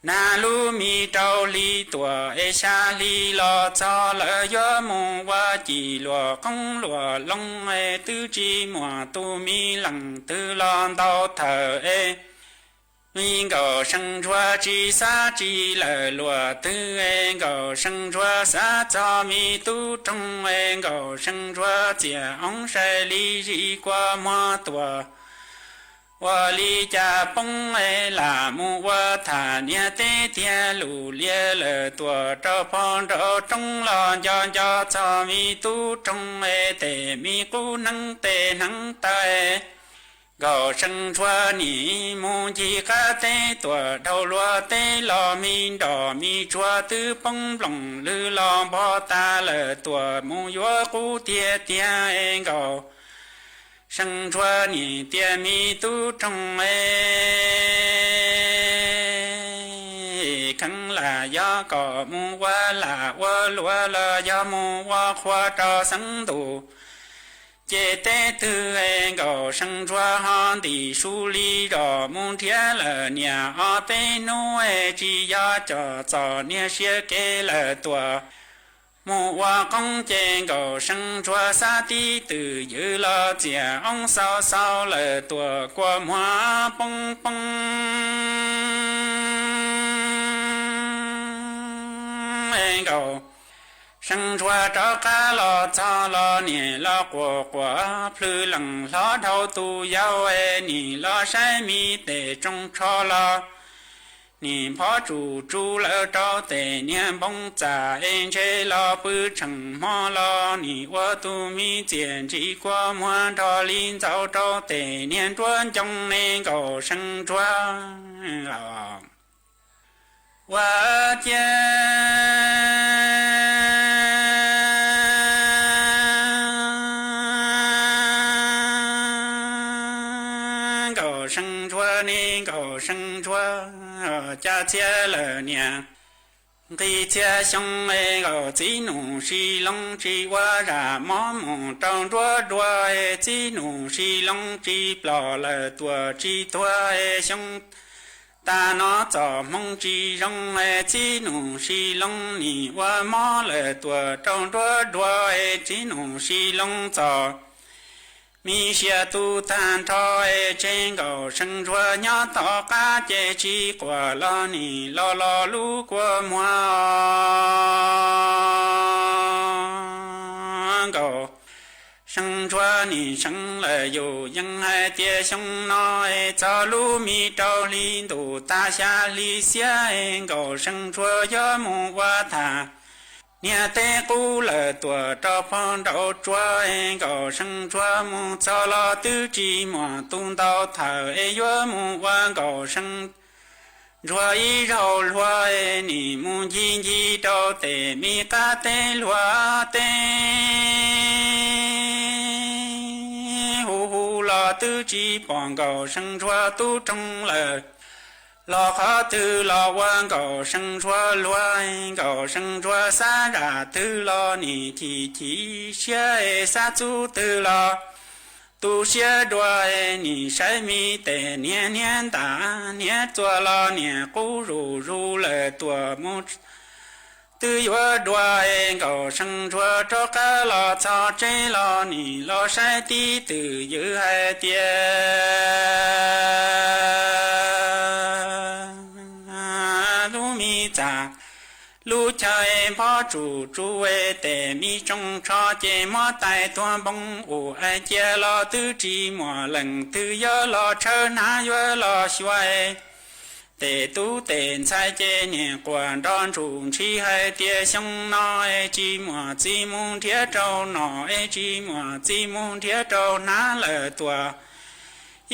nag lub me rau hli tuaj es, xya hli los txog lawv yuav mus ua cim luam qoob luam loo es, twb tsis muaj tus me leej twg los ntau thawm es, me nkauj seej ntsuag tsis xav tsis lawm luam twg es, nkauj seej ntsuag xav txog me tub roog es, nkauj seej ntsuag txiav oob saib li zis kua muag tuaj. Ua li cas poob es lam mus ua tham niag teb tiag, lus liab lawm tuaj rau phom nraum roob los nco nco txog me tub roog es, tej me qub hneev tej hneev taw es. Nkauj seej ntsuag nim mus ncig qab teb tuaj dhau luag teb los, me nroj me tsuag twb poob nplooj lwg los npog tas lawm, tuaj mus yuav qub tiag tiag es, nkauj seej ntsuag nim tias me tub roog es, kheev lam yog kom mus ua lam ua luam los yog mus ua qhua rau xeev ntuj. Ces teb twg es Nkauj See Ntsuag ho ntim su li zos mus nrhiav lawm niam ob peb hnub es tsis yog cov txom niag siab kev lawm tuam mus ua qoob ces Nkauj See Ntsuag xav tib twm ywm los txias oob xau xau lawm tuam kua muag poob poob. Nkauj See Ntsuag rov qab los txog los niam los quas quas plhws lees hlob dhau tus yau es nim los saib me tes tsoo tsho los nim phob tsuj tsuj lawm rau tes niag npoo txas es ntshe los pw tsheej hmo los nim ua tus me txias ntsis kua muag nrog li ntxaus rau tes niag nruab ncoo ne Nkauj See Ntsuag ua cia Nkauj See Ntsuag ne Nkauj See Ntsuag cas txhia lawm niam nqis txhia xyoo es Nkauj txiv nus Sis Loo tsis ua zam mob mus rau nruab dua es txiv nus Sis Loo tsis plom lawm tuam tsis tuag es xyoo tag no txom hmoo tsis zoo es txiv nus Sis Loo nim ua mob lawm tuam rau nruab dua es txiv nus Sis Loo txom me sia tu tag nrho es tseg Nkauj See Ntsuag nyob tom qab ces tsis quas los nim los los lub kua muag Nkauj See Ntsuag nim seev lawm yus yeej hais tias xyoo no es txog lub me rau hli ntuj tag xya hli xiab es Nkauj See Ntsuag yuav mus ua tham niag teb qub lawm tuam rau pog nraud tsuag es Nkauj See Ntsuag mus txog los twb tsis muaj tus ntaus thawm es yuav mus ua Nkauj See Ntsuag ib zaug hlua es nim mus ncig ncig rau tes me qab teb hlua teb hu hu los twb tsis pom Nkauj See Ntsuag tub roog lawm los qhov twg los ua Nkauj See Ntsuag hlua. Nkauj See Ntsuag xav zam twg los nim chim chim siab es xav txub twg los tu siab dua es nim saib me tes niag hniab ntam hniab txuas los niam qub zuj zus lawm tuam mus twb yuav dua es Nkauj See Ntsuag rov qab los txog tsev los nim los saib tib twm ywm hais tias lub me txaj lub chaw es phob tsuj tsuj es tes me tsoo tsho ces muab tais tuag npoo ua ais cia los twb tsis muaj leej twg yuav los tshawb hnav yuav los xyuas es tes tub tes ntxhais ces niam quas nrog ntsuj ntshis hais tias xyoo no es tsis muaj txiv mus nrhiav rau nom es tsis muaj txiv mus nrhiav rau hnav lawm tuam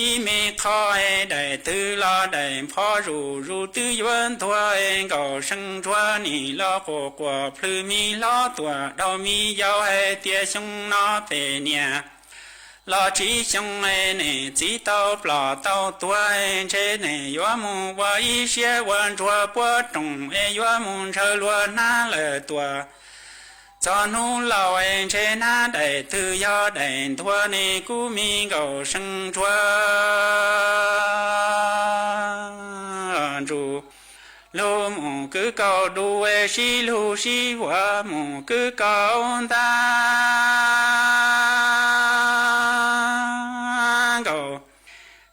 ib me qho es daim twg los daim phob zuj zus twb yuav ntuag es Nkauj See Ntsuag nim los quas quas plhws me hlob tuam dhau me yau hais tias xyoo no pem niam los tsib xyoo es niam txiv tau plom tau tuag es ntshe niam yuav mus ua ib siab ua ntsuag puab rooj es yuav mus ntshaw luag hnab lawm tuam txog hnub laus es ntshe hnab daim twg yog daim ntuag ne kuv me Nkauj See Ntsuag ntsuj lug mus kwv kaus du es sib lug sib vuas mus kwv kaus ntag. Nkauj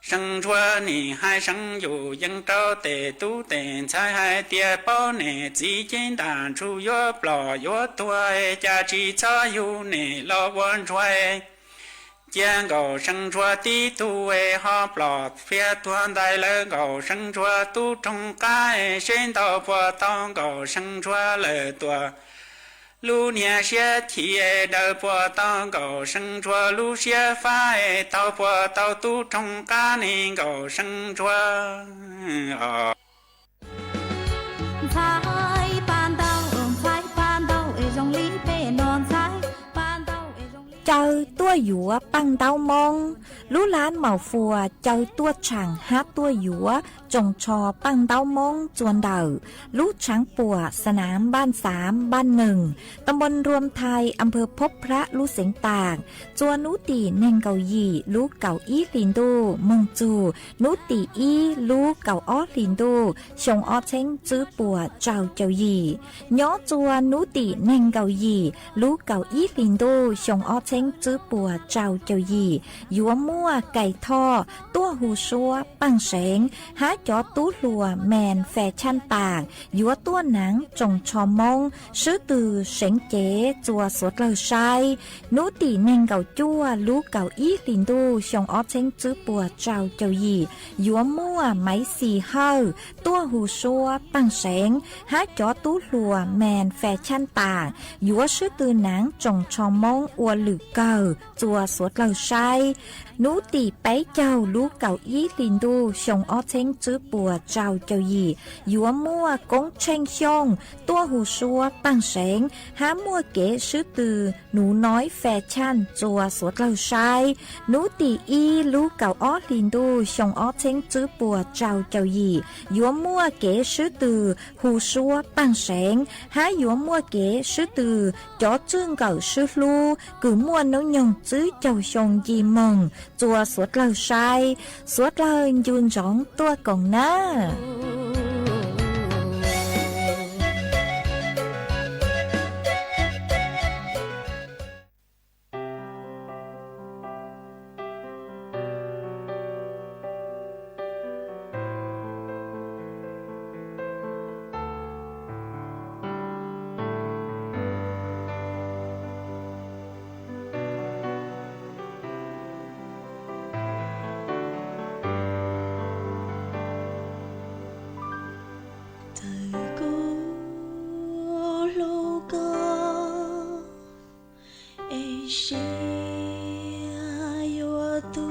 See Ntsuag nim hais seev yus yees rau tes tub tes ntxhais hais tias paub niam txiv cev ntaj ntshug yuav plom yuav tuag es cas tsis txhob yug niam los ua ntsuag cia Nkauj See Ntsuag tib tug es ho plom pliag tuag ntais lawm Nkauj See Ntsuag tub roog qab es seb ntaus puas tau Nkauj See Ntsuag lawm tuam lub niag siab chim es daws puas tau Nkauj See Ntsuag lub siab fab es taug puas tau tub roog qab ne Nkauj See Ntsuag. Ntxhais pa ntau, ntxhais pa ntau es zoo li peb no ntxhais pa ntau es zoo li caw tuaj yuav paj ntaub Moob. Lub lab Maus Fuas caw tuaj tshaam hab tuaj yuav tsoos tsho paj ntaub Moob txua ntawm lub tshaav puam Xanav Npaj Xav Npaj Nees, ta npoo Nruas Thais, am phawv Phob Phrab lub xeev Taam, txua nub tim neeg nkaum yim lub kaum ib hlis ntuj moog txug nub tim ib lub kaum ob hlis ntuj xyoo ob txheeb tswb puas rau caum yim. Nyob txua nub tim neeg nkaum yim lub kaum ib hlis ntuj xyoo ob txheeb tswb puas rau caum yim yuav muaj Kais Thoj tuaj hu suab Paaj Seev hab cov tub hluas Mes Fes Tshaj Taam yuav tuaj naav tsoos tsho Moob swb tw seev cev txua suav dlawg saib. Nub tim neeg nkaum cuaj lub kaum ib hlis ntuj xyoo ob txheeb tswb puas rau caum yim yuav muaj Maiv Xis Hawj tuaj hu suab Paaj Seev hab cov tub hluas Mes Fes Tshaj Taam yuav swb tw naav tsoos tsho Moob ua lwm kawg txua suav dlawg saib. Nub tim peb caug lub kaum ib hlis ntuj xyoo ob txheeb tswb puas rau caum yim yuav muaj Koob Tsheej Xyooj tuaj hu suab Paaj Seev hab muaj kev swb tw Nuv Noib Fes Tshaj txua suav dlawg saib. Nub tim ib lub kaum ob hlis ntuj xyoo ob txheeb tswb puas rau caum yim yuav muaj kev swb tw hu suab Paaj Seev hab yuav muaj kev swb tw cov tswj nkawm swb hlub kws muaj hnub nyoog tswb caug xyoo nce moog txua suav dlawg saib. Suav dlawg ncu ntsoov tuaj koom nab. Txawm kuv hlub koj es siab yuav tu,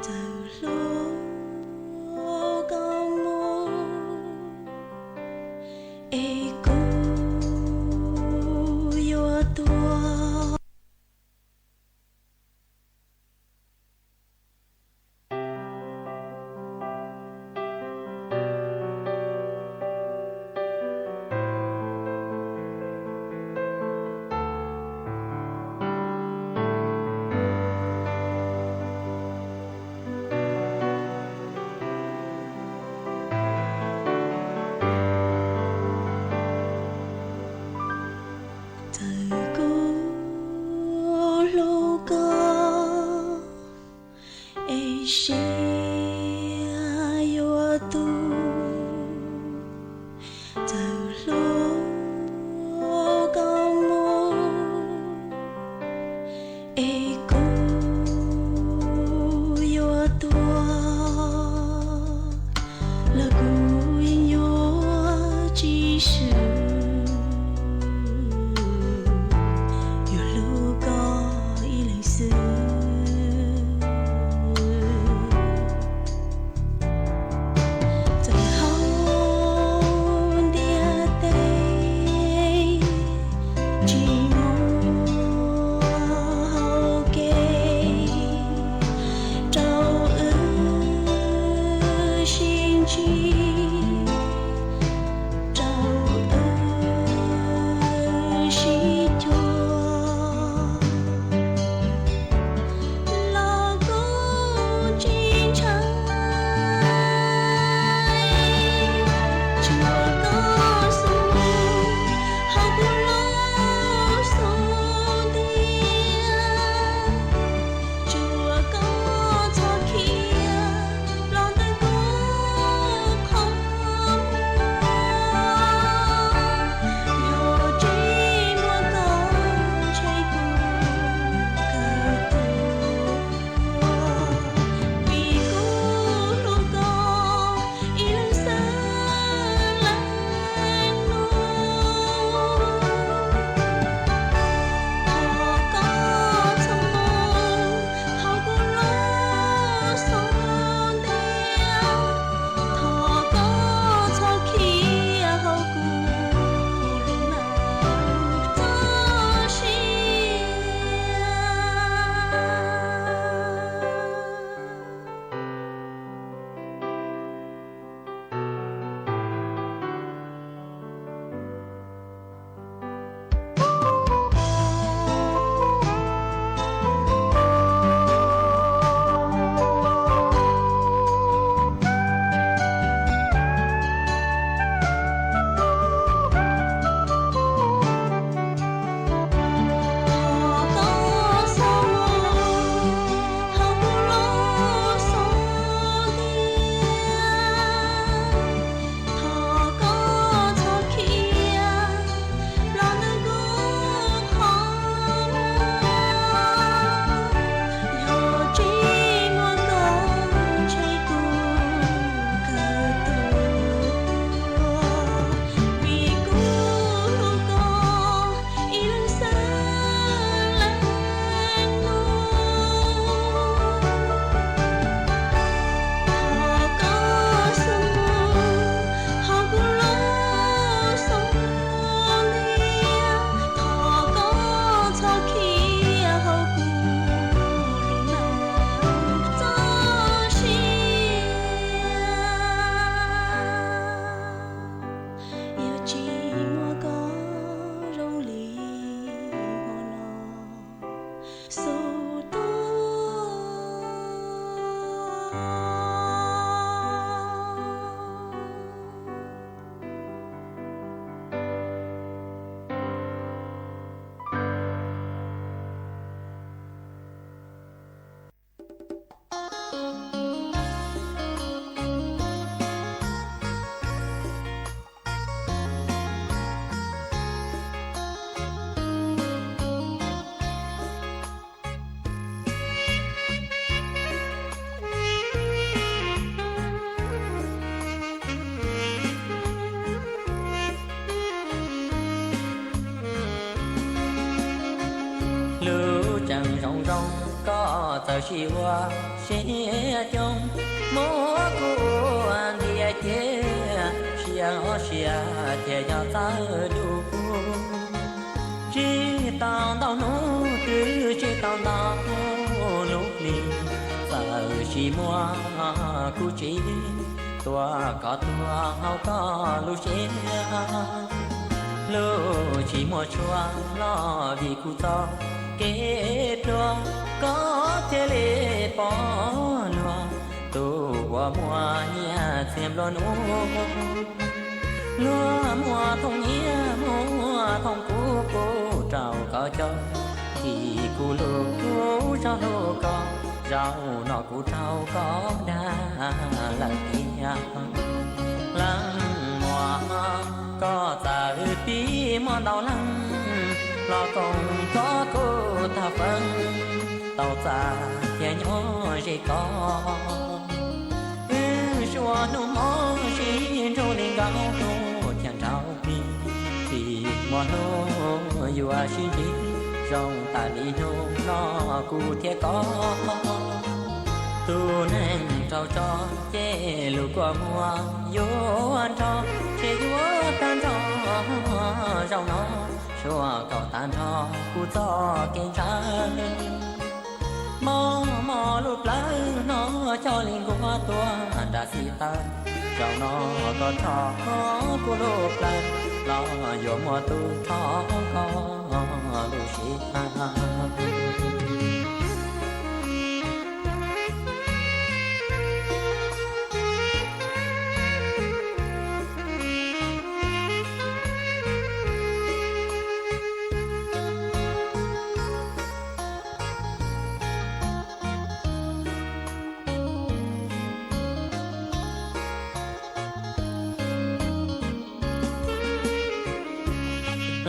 txawm hlub koj muaj es kuv yuav tuag. Txawm kuv hlub koj es siab yuav tu, txawm hlub koj muaj es kuv yuav tuag los kuv yeej yuav tsis swm, yuav hlub koj ib leeg xwb. Txawm hauv ntiaj teb tsis muaj hau kev rau wb sib ntsib, rau wb sib cuag, los kuv tsis ntshai, tsuas koj xub hauv kuv lub xub ntiag, tsuas koj txhob khiav los ntawm kuv qhov Txawm sis ua siab coob muab kuv ua ntiag ces, siab los siab thiaj yog txawj lus. Tsis tau ntau hnub twg, tsis tau ntau lub hli, txawm sis muaj kuv tsis tuag, koj tuag hauv koj lub siab. Lub tsis muaj tshuaj los vim kuv txoj kev pluag, koj thiaj li pom luag. Tus uas muaj nyiaj txiag nplua nuj, luag muaj thooj nyiaj muaj thooj kub, kuv rau koj coj, vim kuv lub zog hlub koj, zaum no kuv raug koj dag lawm tiag. Leej muam, koj txawm pib muaj ntau leej, los koom koj kuv tag feeb, tau txaj thiab nyob ze koj. Wb sua hnub mob sib nrug li nkauj hnub thiaj nraug plig, tsis muaj hnub yuav sib ntsib zoo tas li hnub no kuv thiab koj. Tus neeg raug tso ces lus kua muag yuav nrog, ces yuav tag nrho zaum no, suav kaum tag nrho kuv txoj kev ntshaw. Mob mob lub plawv no coj li nkuaj tuaj nram xis taw, zaum no koj rho kuv lub plawv los yuav muaj tus rho koj lub siab.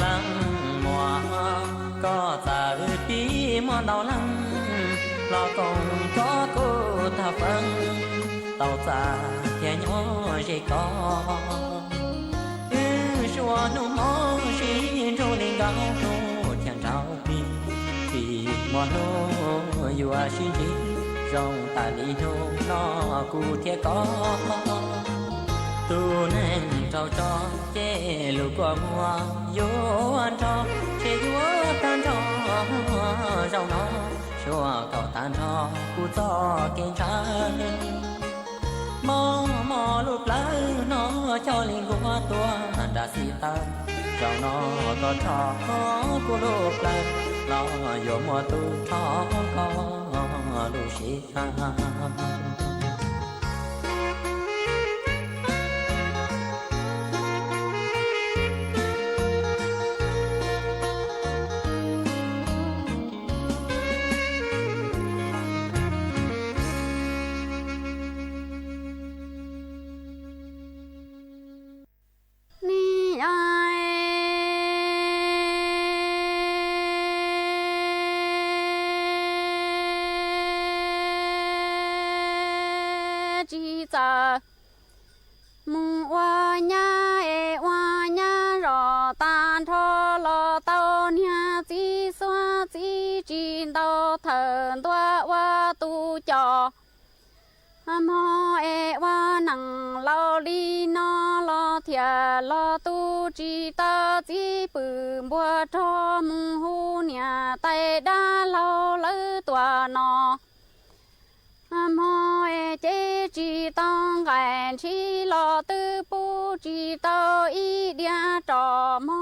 Leej muam, koj txawm pib muaj ntau leej, los koom koj kuv tag feeb, tau txaj thiab nyob ze koj. Wb sua hnub mob sib nrug li nkauj hnub thiaj nraug plig, tsis muaj hnub yuav sib ntsib zoo tas li hnub no kuv thiab koj. Tus neeg raug tso ces lus kua muag yuav nrog, ces yuav tag nrho zaum no, suav kaum tag nrho kuv txoj kev ntshaw. Mob mob lub plawv no coj li nkuaj tuaj nram xis taw, zaum no koj rho kuv lub plawv los yuav muaj tus rho koj lub siab. Ni tsis txawj mus ua nyab es ua nyab zos tag nrho los tau niag txiv xuab txiv tsis ntau thawm ntua ua tus coj. Hmo es ua neej laus li no los thiaj los tu tsis tau txiv pwm npua rog mus hu niam tais dab laug lawv tuaj no. Hmo es cev tsis tau nqaij nrhiv los twb pub tsis tau ib diav roj, hmo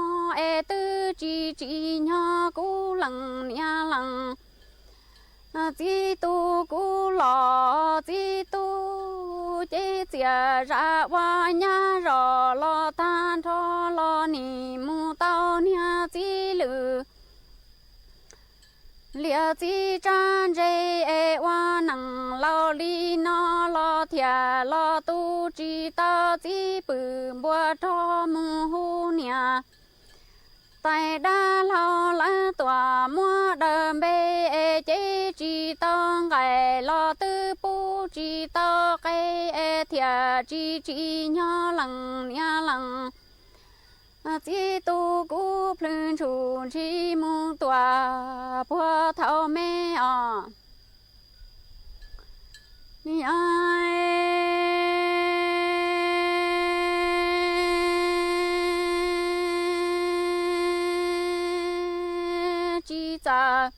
es twb tsis tsim nyog kuv leej niam leej txiv tub kuv los txiv tub ces txias zam ua nyab zos los tag nrho los nim mus tau niag txiv lwm liam txiv tsa ntse es ua neej laus li no los thiaj los tu tsis tau txiv pwm npua rog mus hu niam tais dab laug lawv tuaj muab daws npe es cev tsis tau nqaij los twb pub tsis tau qe es thiaj tsis tsim nyog leej niam leej txiv tub kuv plhws ntshum ntshis mus tuaj puag thaum me os. Niam tsis txawj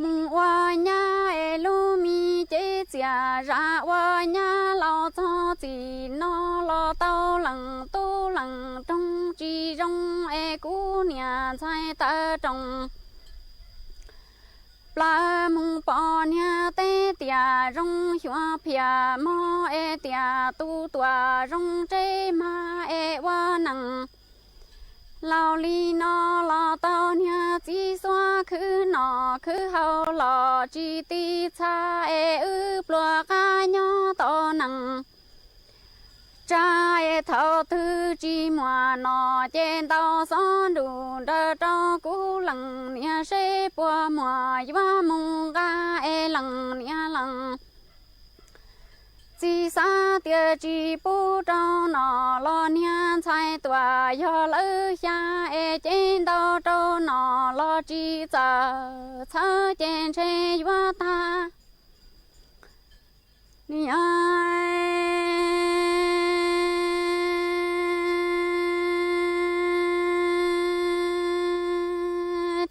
mus ua nyab es lub me cev txias zam ua nyab los txog txim no los tau lees tub lees roog tsis zoo es kuv niam ntxhais tawv roos plaws mus pom niag teb tias zoo xyuas phiaj mog es tias tus tuam zoo tseb mag es ua neej laus li no los tau niag txiv xuab khwv noj khwv haus los tsis tiv txha es wb pluas qab nyob tau neej tsa es thaum twg tsis muaj no ces ntaus xob nrus nrawm rau kuv lees niam seb puas muaj yuav mus nqa es lees niam lees txiv xav tias tsis pub rau no los niag ntxhais tuam yog lawv xya es ces ntaus rau no los tsis txawj txhawb ces ntshe yuav tag. Niam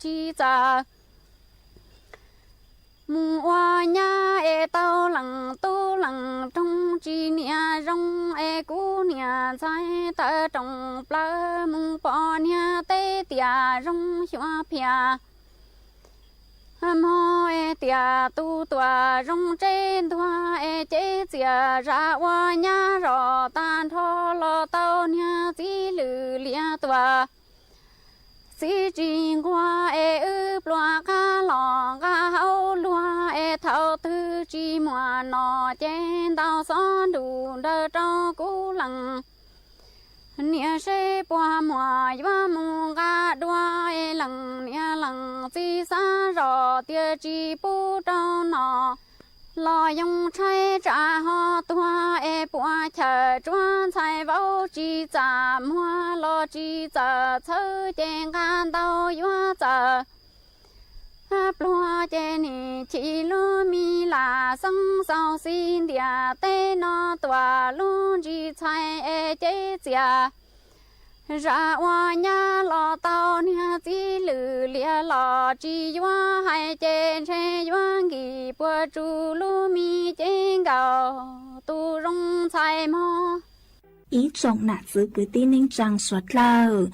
tsis txawj mus ua nyab es tau lees tub lees roog tsis niam zoo es kuv niam ntxhais tawv roos plaws mus pom niag teb tias zoo xyuas phiaj mog es tias tus tuam zoo tseb ntuag es cev txias zam ua nyab zom tag nrho los tau niag txiv lwm lias tuam txiv tsis nquag es wb pluas qab los nqa hauv luag es thaum twg tsis muaj no ces ntaus xob nrus nrawm rau kuv lees niam seb puas muaj yuav mus nqa dua es lees niam lees txiv xav zom tias tsis pub rau no los yoo tshaib tsam ho tuag es puas chawm tsuab ntxhais vauv tsis txaj muag los tsis txawj txhawb ces nqa ntau yuav txawj pluag ces nim chim lub me lam xeeb xaus xi ntiam teb no tuam lub ntsis txhais es cev txias zam ua nyab los tau niag txiv lwm lias los tsis yuav hais ces ntshe yuav nkim puas tsuj lub me cev nkaus tus zoo ntxhais mog. Ib tsoom nam txwv kwv tij neej tsaa suav dlawg,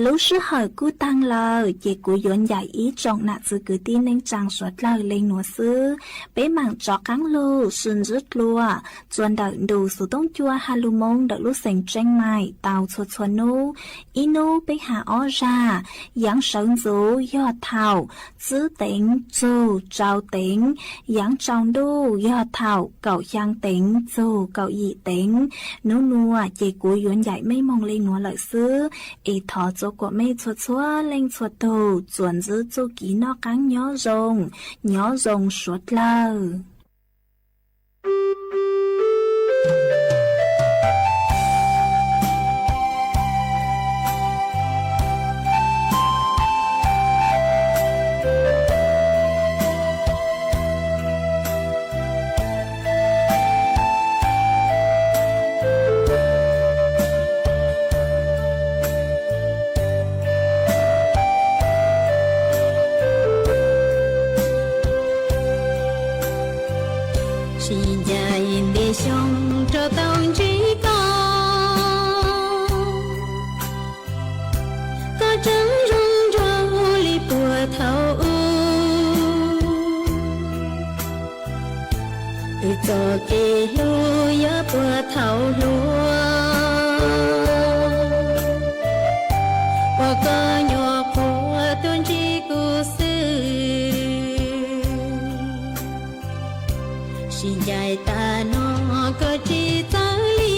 lub sij hawm kuj taag lawm ces kuv yuav ncaim ib tsoom nam txwv kwv tij neej tsaa suav dlawg le nuav xwb. Peb maam rov qaab lug sib ntsib dlua txua ntawm ntu xuv toob cua ha lug moo ntawm lub xeev Tseeb Maim tau txhua txhua nub. Ib nub peb has ob zag, yaav sawv ntxuv yog thaum tsib teev txug rau teev, yaav tsaus ntuj yog thaum kaum xyaa teev txug kaum yim teev. Nub nuav ces kuv yuav ncaim mej moog le nuav lawm xwb, es thov txua kuam mej txhua txhua leej txhua tug txuas ntsib txuj kev noj qaab nyob zoo, nyob zoo suav dlawg. Sib ncaim ntev xyoo rau tau ntsib koj, koj tseem zoo nraug li puag thaum ub. Wb txoj kev hlub yog puag thaum hluas, ua koj nyuam qhuav tuaj ntsib kuv xwb. Sib ncaim tag no koj tsis txawj li,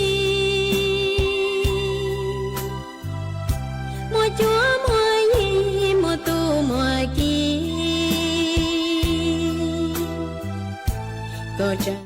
muaj cuab muaj yig muaj tub muaj ki, koj tseem